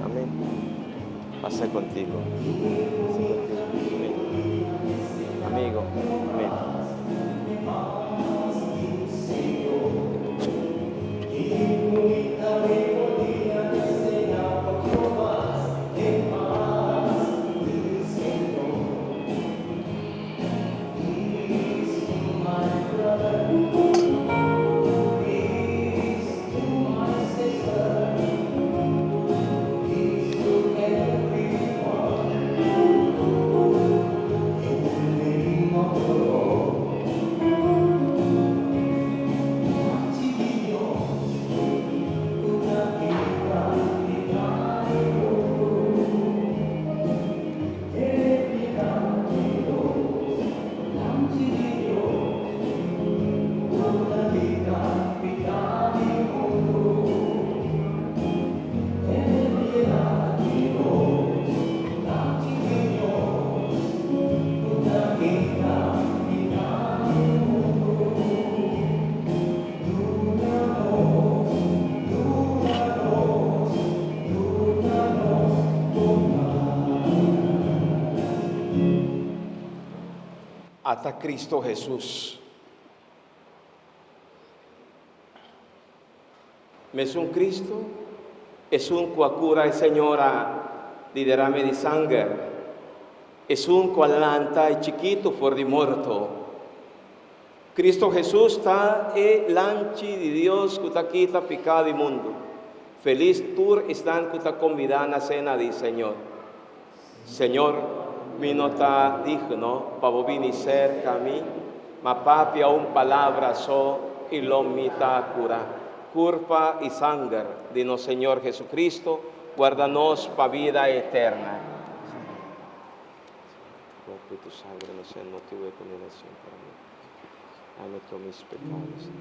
Amén. Pase contigo. Pase contigo. Amén. Amigo. Amén. Ata Cristo Jesus. Mesun Cristo, esun cu a cura e señora di derame di sanger, esun cu a lanta e chikito for di morto. Cristo Jesus ta e Lamchi di Dios cu ta kita pica di mundo. Feliz tur esnan cu ta combida na cena di Señor. Señor, mi no ta digno pa bo bini serka mi, ma papia un palabra so i lo mi ta kura. Kurpa i sanger di nos Señor Jesucristo guarda nos pa bida eterna. Cuerpo y tu sangre no sean motivo de condenación para mí. Dame todos mis pecados.